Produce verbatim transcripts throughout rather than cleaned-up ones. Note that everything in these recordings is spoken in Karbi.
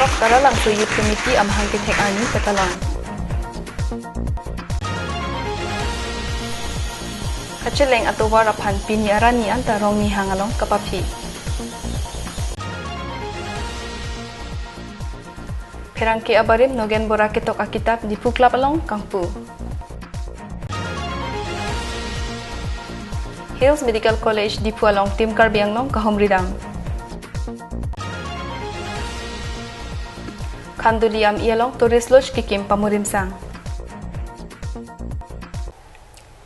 Taralangso Youth Committee amahang kethek arni katalon. Kacheleng atovar aphan pini arni anta Rongnihang along kapaphi. Pherangke abarim Nogen Bora ketok akitap Diphu Club along kangpu. Hills Medical College Diphu along Team Karbi Anglong kahumridam. Khanduli Ami along Tourist Lodge kekim pamurimsang.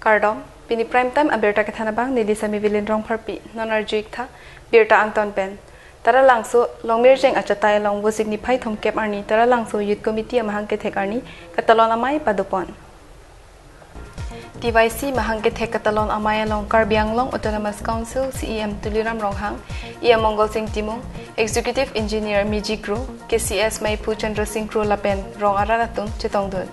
Kardom, pini Prime Time abirta kethan abang neli Sami Vilin Rongpharpi, non arju-ik tha birta angton pen. Taralangso Longmirjeng achatai along Vosik niphai thomkep arni Taralangso Youth Committee amahang kethek arni katalon amei padopon. T Y C mahang kethek katalon amei along Karbi Anglong Autonomous Council C E M Tuliram Ronghang, E M Mongol Sing Timung, Executive Engineer Miji Kro, K C S Meiphu Chandra Sing Kro lapen rong arat atum chetongdun.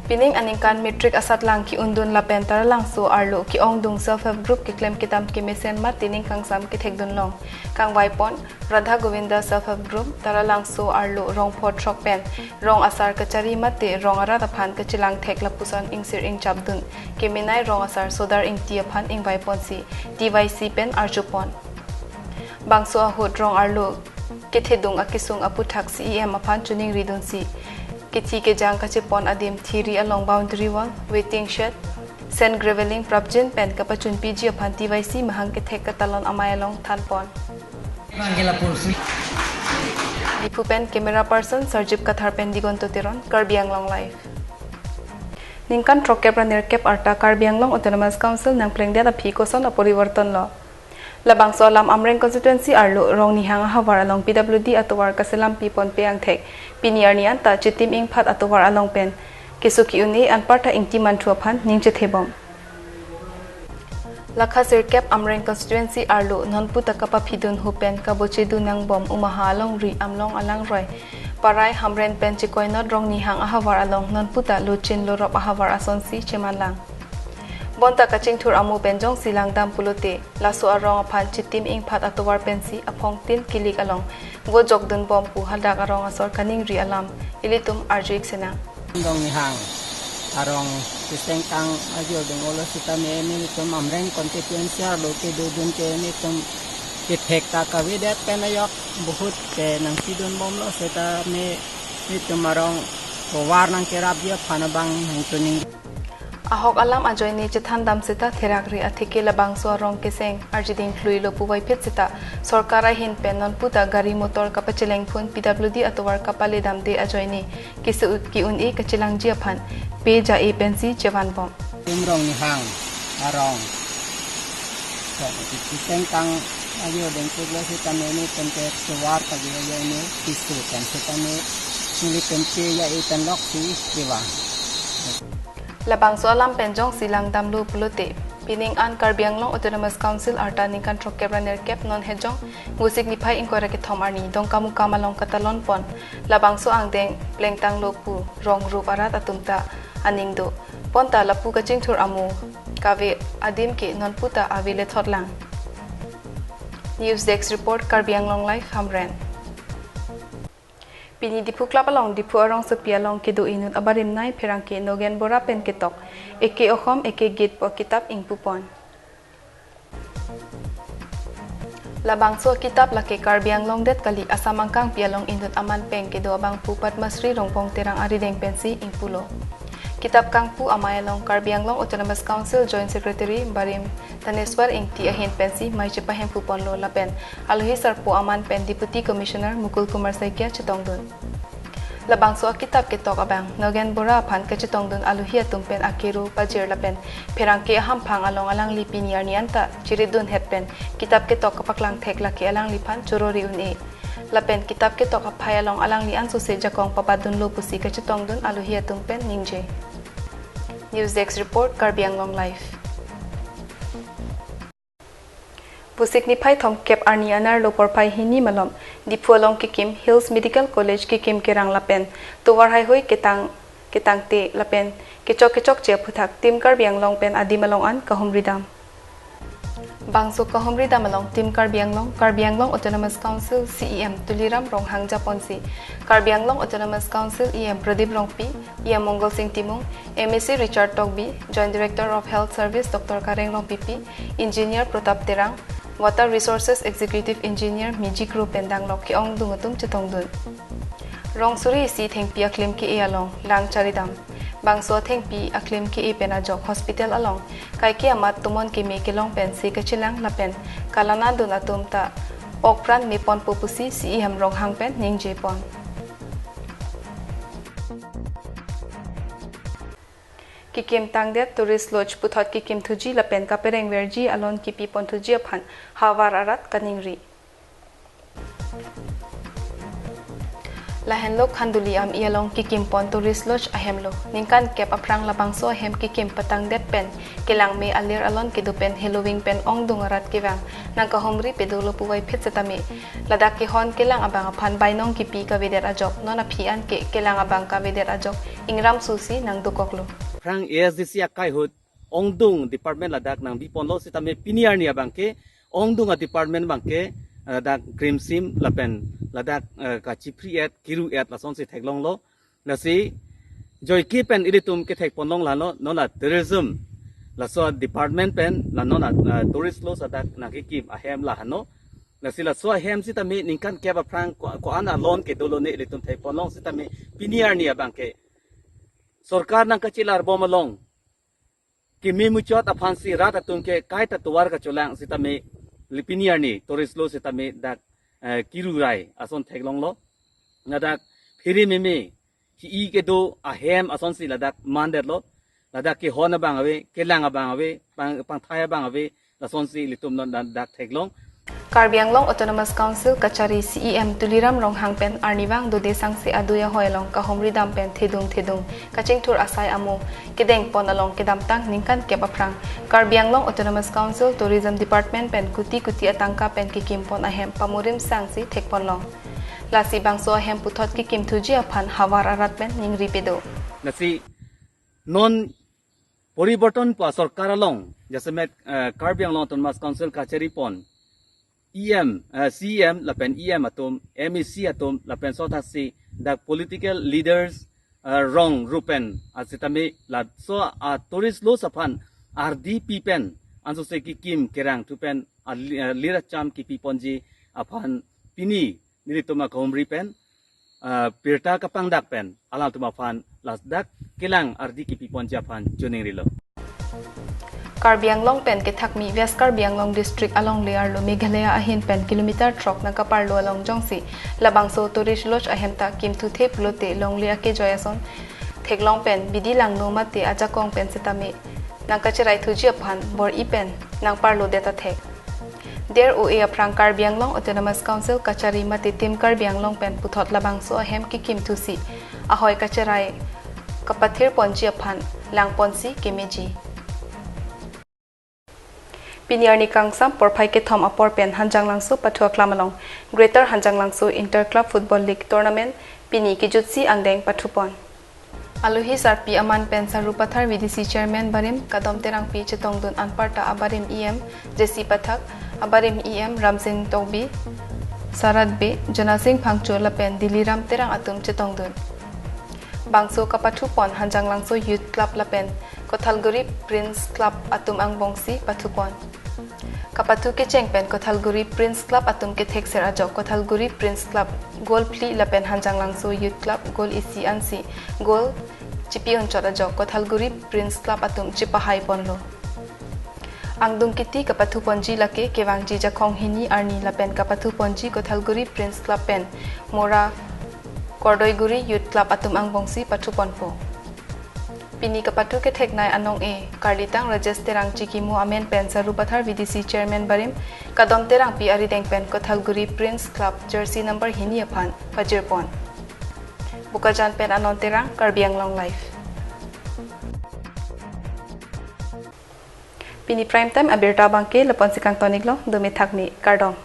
Pining aningkan matric asatlang ki-undun lapen Taralangso arlo ki-ongdung self help group keklem kedam kemesen mate ning kangsam kethekdun long. Kangvaipon Radha Govinda self help group Taralangso arlo rong pho throk pen rong asar kachari mate rong arat aphan kachelangthek lapuson ingsir ingchapdun kemenei rong asar Sodar Ingti aphan ingvaiponsi T Y C pen arjupon. Bangso ahut rong arlo kethedung akesung aputhak C E M aphan choningridunsi kethi kejang kachepon adim thiri along boundary wall, waiting shed, sand graveling prapjin pen kapachunpiji aphan T Y C mahang kethek katalon amei along thanpon. Diphu pen camera person Sarjip Kathar pen Digonto Teron, Karbi Anglong Live. Ningkan throkkep ra nerkep arta Karbi Anglong Autonomous Council nangplengdet aphi koson aporivarton lo. Labangso alam Amreng constituency arlo Rongnihang ahavar along P W D atovar kaselam pipon pe angthek pini arni anta Chitim Ingphat atovar along pen keso ki-un-e anparta Ingti Manthu aphan ning chethebom. Lakha sirkep Amreng constituency arlo nonputa kapaphidun hu pen kabochedun nangbom Umaha alongri Amlong alangroi Parai Hamren pen chekoinot Rongnihang ahavar along nonputa lochin lorop ahavar asonsi chemanlang. Bonta kachingthur amo pen jongsi langdam pulote laso arong aphan Chitim Ingphat atovar pensi aphongtin kilik along vo jokdunbom pu hadak arong asor kaningri alam ilitum arju-ik sinang. Rongnihang arong kesengtang ajo dengolo sitame nelitum Amreng constituency arlo kedodun ke nelitum kethek ta kavedet pen ajok bahut ke nangpidunbomlo sitame nelitum arong tovar nangkerapji aphan abang nangchoning. Ahok alam ajoine chethandam seta therakri atheke labangso arong keseng arjiding khluilo puvoiphit seta sorkar ahin pen nonputa gari motor kapachelengphun P W D atovar kapaledamde ajoine keso ki-un-e kachelangji aphan pe ja-e pensi chevanbom. Tim Rongnihang arong kesengtang ajo dengkuklo sitame nelitum ke tovar pagi ajoine keso pen sitame nelitum pe ja-e pen loksi kevang. Labangso alam pen jongsi langdamlo pulote pining an Karbi Anglong Autonomous Council arta ningkan throkkep ra nerkep non hejong Vosik niphai ingkoi ra kethom arni Dongkamukam along katalonpon labangso angdeng plengtanglo pu rong rup arat atum ta aning do. Bonta lapu kachingthur amo kave adim ke nonputa ave lethotlang. News Desk Report, Karbi Anglong Live, Hamren. Pini Diphu Club along Diphu arongsopi along kedo inut abarim nei pherangke Nogen Bora pen ketok Eke Ohom Eke Git pu kitap ingpupon. Labangso kitap lake Karbi Anglong det kali, Assam angkangpi along inut aman peng kedo abangphu Padma Shri Rongpong Terang arideng pensi ingpulo. Kitap kangpu amei along Karbi Anglong Autonomous Council Joint Secretary barim Taneswar Ingti ahin pensi mei chepahemphuponlo lapen alohi sarpo aman pen Deputy Commissioner Mukul Kumar Saikia chetongdun. Labangso akitap ketok abang Nogen Bora aphan kachetongdun alohi atum pen akero pajir lapen pherangke ahamphang along alangli pini arni anta chiridunhet pen kitap ketok kapaklangthek lake alangliphan chorori un-e. Lapen kitap ketok aphai along alangli ansose jakong papadunlo pusi kachetongdun alohi atum pen ningje. News Desk Report, Karbi Anglong Live. Vosik niphai thomkep arni anerlo porphai hini malom Diphu along kekim Hills Medical College kekim kerang lapen tovar haihui ketang ketangte lapen kechok kechokche aphuthak Team Karbi Anglong pen adim along an kahumridam. Bangso kahumri dam along Team Karbi Anglong, Karbi Anglong Autonomous Council C E M Tuliram Ronghang japonsi, Karbi Anglong Autonomous Council E M Pradip Rongpi, E M Mongal Singh Timung, M A C Richard Tokbi, Joint Director of Health Service Doctor Kareng Rongpipi, Engineer Pratap Terang, Water Resources Executive Engineer Miji Kro pen danglok ke-ongdung atum chetongdun. Rong suri isi thengpi aklim ke-e along lang charidam. Bangso thengpi aklim ke-e pen ajok hospital along kaike amat tomon keme kelong pensi kachelang lapen kalanadun atum ta okpran meponpo pusi C E M Ronghang pen ningjepon. Kikim tangdet tourist lodge puthot kikim thuji lapen kapereng verji alon kipi pon thuji aphan havar arat kaningri. Lahenlo Khanduli Ami along kikim pon tourist lodge ahem lo. Ningkan kep aphrang labangso ahem kikim patangdet pen kelang me alir alon kedo pen heloving pen ongdung arat kevang nangkahumri pedolo puvoiphit setame, ladak kehon kelang abang aphan bainong kipi kavedet ajok, non aphi an ke kelang abang kavedet ajok ingram susi nangdukoklo. Aphrang A S D C akai ahut ongdung department ladak nangbi ponlo setame pini arni abang ke ongdung a department abang ke ladak krimsim lapen ladak, eh, kachipri et kiru et lasonsi theklonglo. Lasi joike pen ilitum kethek ponlong lalo, non la tourism laso department pen la non la, eh, tourist lodge ladak nangkikim ahem la hano. Lasi laso ahem setame ningkan kep aphrang ko, ko-an alon kedolo ne ilitum thek ponlong setame pini arni abang ke sorkar nangkachelar bom along keme muchot aphansi rat atum ke kaita tovar kacholang setame pini arni tourist lodge setame dak, eh, kiru rai ason theklonglo. Ladak phere meme hi-i kedo ahem asonsi ladak mandetlo. Ladak kehon abang ave, kelang abang ave, pang, pangthai abang ave, lasonsi ilitum non dan dak theklong. Karbi Anglong Autonomous Council kachari C E M Tuliram Ronghang pen arnivang dode sangse adui ahoi along kahumri dam pen thedung thedung kachingthur asai amo kedeng pon along kedamtang ningkan kep aphrang Karbi Anglong Autonomous Council Tourism Department pen kuti kuti atangka pen kikim pon ahem pamurim sangsi thek ponlong. Lasi bangso ahem puthot kikim thuji aphan havar arat pen ningri pedo. Lasi non poriborton pu asorkar along jasemet, eh, Karbi Anglong Autonomous Council kachari pon E M, eh, C E M lapen E M atum, M A C atum lapen sothaksi dak political leaders, eh, rong rupen asitame laso a tourist lodge aphan ardi pi pen ansose kikim kerang thu pen ali-, eh, liracham kipi ponji aphan pini nelitum akahumri pen, ah, pirta kapangdak pen alangtum aphan ladak kelang ardi kipi ponji aphan choningrilo. Karbi Anglong pen kethakmi West Karbi Anglong District alongle arlo Meghalaya ahin pen kilometer throk nangkaparlo along jongsi labangso tourist lodge ahem ta kimthuthe pulote longle akejoi ason theklong pen bidi langno mate ajakong pen setame nangkacherai thuji aphan bor-i pen nangparlo det athek. Der O A aphrang Karbi Anglong Autonomous Council kachari mate Team Karbi Anglong pen puthot labangso ahem kikim thusi ahoi kacherai kapathir ponji aphan lang ponsi kemeji. Pini arni kangsam porphai kethom apor pen Hanjanglangso pathu aklam along Greater Hanjanglangso Inter Club Football League Tournament pini kejutsi angdeng pathu pon. Alohi sarpi aman pen Sarupathar V D C Chairman barim Kadom Terangpi chetongdun anparta abarim E M J C Pathak, abarim E M Ramsing Tokbi, Sarat Bey, Jonasing Phangcho lapen Diliram Terang atum chetongdun. Bangso kapathu pon Hanjanglangso Youth Club lapen Kothalguri Prince Club atum angbongsi pathu pon. Kapathu kecheng pen Kothalguri Prince Club atum kethekser ajok Kothalguri Prince Club goal phli lapen Hanjanglangso Youth Club goal isi ansi goal chipi unchot ajok Kothalguri Prince Club atum chipahai ponlo. Angdung kiti kapathu ponji lake kevangji Jakhong hini arni lapen kapathu ponji Kothalguri Prince Club pen Mora Kordoiguri Youth Club atum angbongsi pathu ponpo. Pini kapathu ketheknei anong-e, karlitang Rajesh Terang chikimo amen pen Sarupathar V D C Chairman barim Kadom Terangpi arideng pen Kothalguri Prince Club jersey number hini aphan pajir pon. Bokajan pen Anon Terang, Karbi Anglong Live. Pini prime time abirta abangke lapu-ansi kangton-iklo, dome thakme, kardom.